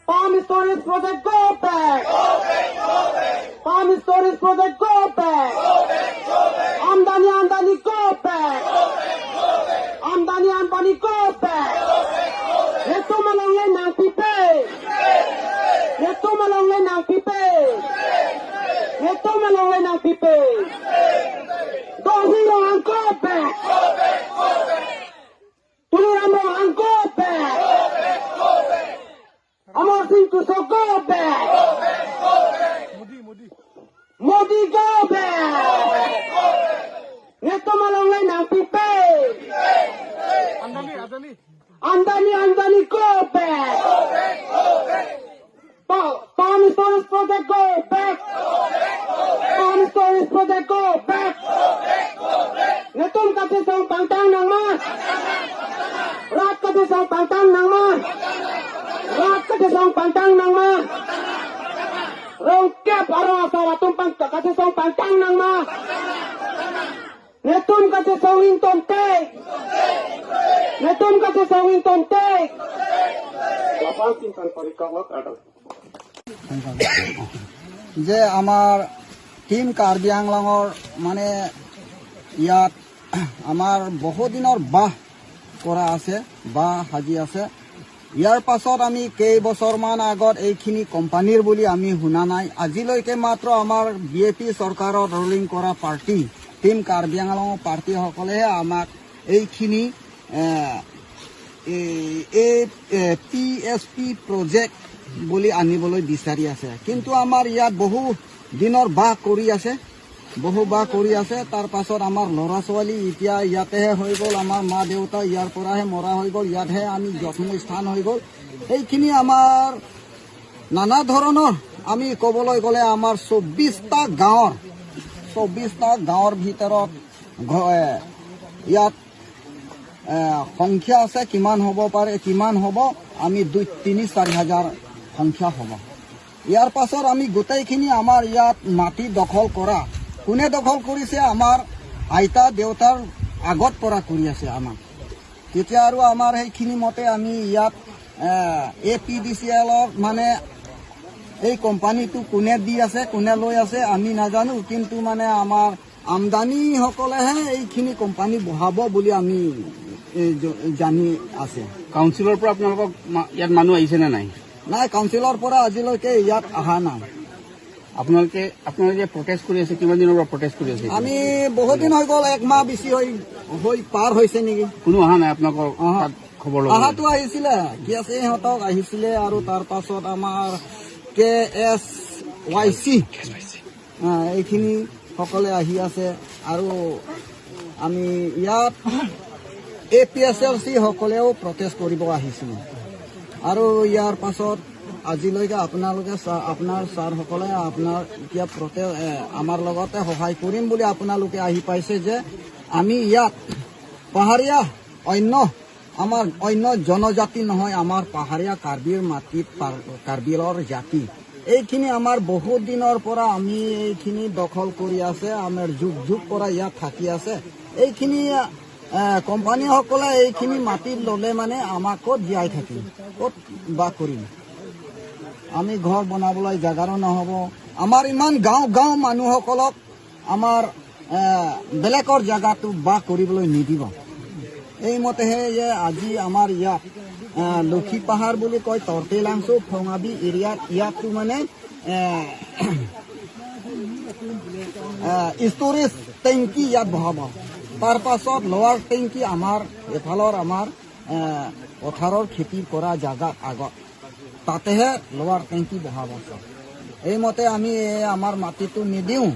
Palm storage project, go back! Palm storage project, go back! Adani, Adani, go back! Adani, Ambani, go back! Neto malong le nang pipe! Neto malong le nang pipe! Neto malong le nang pipe! Dohi Ronghang, go back! Tuliram Ronghang, go back! Amar Singh Tuso, go back! Modi, go back! Neto malong le nang pipe! Adani, Adani, go back! Palm storage project, go back! Palm storage project, go back! Netum kati song pangtang nang ma! Rat kati song pangtang nang ma! Rat kati song pangtang nang ma! Rong kep arong asawa tumpang kati song pangtang nang ma! Netum kati song intom take! Netum kati song intom take! Lapan sintan parikawak adal. যে আমাৰ team Karbi আংলঙৰ মানে ইয়াত আমাৰ বহুদিনৰ বাস কৰা আছে, বাহ সাজি আছে। ইয়াৰ পাছত আমি কেইবছৰমান আগত এইখিনি কোম্পানীৰ বুলি আমি শুনা নাই আজিলৈকে। মাত্ৰ আমাৰ বিজেপি চৰকাৰত ৰুলিং কৰা পাৰ্টি টিম কাৰ্বি আংলং পাৰ্টীসকলেহে আমাক এইখিনি এই পিএছপি প্ৰজেক্ট বুলি আনিবলৈ বিচাৰি আছে। কিন্তু আমাৰ ইয়াত বহু দিনৰ বাস কৰি আছে, বহু বাস কৰি আছে। তাৰ পাছত আমাৰ ল'ৰা ছোৱালী এতিয়া ইয়াতেহে হৈ গ'ল। আমাৰ মা দেউতা ইয়াৰ পৰাহে মৰা হৈ গ'ল, ইয়াতহে আমি জন্মস্থান হৈ গ'ল। সেইখিনি আমাৰ নানা ধৰণৰ আমি ক'বলৈ গ'লে আমাৰ 24টা গাঁৱৰ ভিতৰত ইয়াত সংখ্যা আছে, কিমান হ'ব পাৰে, কিমান হ'ব, আমি 2, 3, 4 হাজাৰ সংখ্যা হ'ব। ইয়াৰ পাছত আমি গোটেইখিনি আমাৰ ইয়াত মাটি দখল কৰা, কোনে দখল কৰিছে? আমাৰ আইতা দেউতাৰ আগত পৰা কৰি আছে আমাক। তেতিয়া আৰু আমাৰ সেইখিনি মতে আমি ইয়াত এপিডিচি এলৰ মানে এই কোম্পানীটো কোনে দি আছে, কোনে লৈ আছে, আমি নাজানো। কিন্তু মানে আমাৰ আদানীসকলেহে এইখিনি কোম্পানী বহাব বুলি আমি এই জানি আছে। কাউন্সিলৰ পৰা আপোনালোকক ইয়াত মানুহ আহিছে নে নাই? নাই, কাউন্সিলৰ পৰা আজিলৈকে ইয়াত অহা নাই। আপোনালোকে প্ৰটেষ্ট কৰি আছে, কিমান দিনৰ পৰা প্ৰটেষ্ট কৰি আছে? আমি বহুত দিন হৈ গ'ল, এক মাহ বেছি হৈ হৈ পাৰ হৈছে নেকি। কোনো অহা নাই আপোনালোকৰ অহা। তাত খবৰ ল'ব? অহাটো আহিছিলে, কি আছে, ইহঁতক আহিছিলে আৰু তাৰ পাছত আমাৰ কেএছৱাই চি এইখিনি সকলে আহি আছে। আৰু আমি ইয়াত এপিএছএল চি সকলেও প্ৰটেষ্ট কৰিব আহিছিলে। আৰু ইয়াৰ পাছত আজিলৈকে আপোনালোকে আপোনাৰ ছাৰসকলে আপোনাৰ এতিয়া আমাৰ লগতে সহায় কৰিম বুলি আপোনালোকে আহি পাইছে যে আমি ইয়াত পাহাৰীয়া, অন্য আমাৰ অন্য জনজাতি নহয়, আমাৰ পাহাৰীয়া কাৰ্বিৰ মাটিত কাৰ্বিলৰ জাতি। এইখিনি আমাৰ বহুত দিনৰ পৰা আমি এইখিনি দখল কৰি আছে, আমাৰ যুগ যুগ পৰা ইয়াত থাকি আছে। এইখিনি কোম্পানীসকলে এইখিনি মাটিত ল'লে মানে আমাক ক'ত জীয়াই থাকিম, ক'ত বাস কৰিম আমি? ঘৰ বনাবলৈ জেগাৰো নহ'ব। আমাৰ ইমান গাঁও গাঁও মানুহসকলক আমাৰ বেলেগৰ জেগাটো বাস কৰিবলৈ নিদিব। এইমতেহে যে আজি আমাৰ ইয়াত লক্ষী পাহাৰ বুলি কয়, তৰ্তেলাংচু ফঙাবি এৰিয়াত ইয়াততো মানে ষ্ট'ৰেজ টেংকি ইয়াত বহাব। তাৰ পাছত লোৱাৰ টেংকি আমাৰ এফালৰ আমাৰ পথাৰৰ খেতি কৰা জাগাত আগত তাতেহে লোৱাৰ টেংকি বহাব। এইমতে আমি এই আমাৰ মাটিটো নিদিওঁ।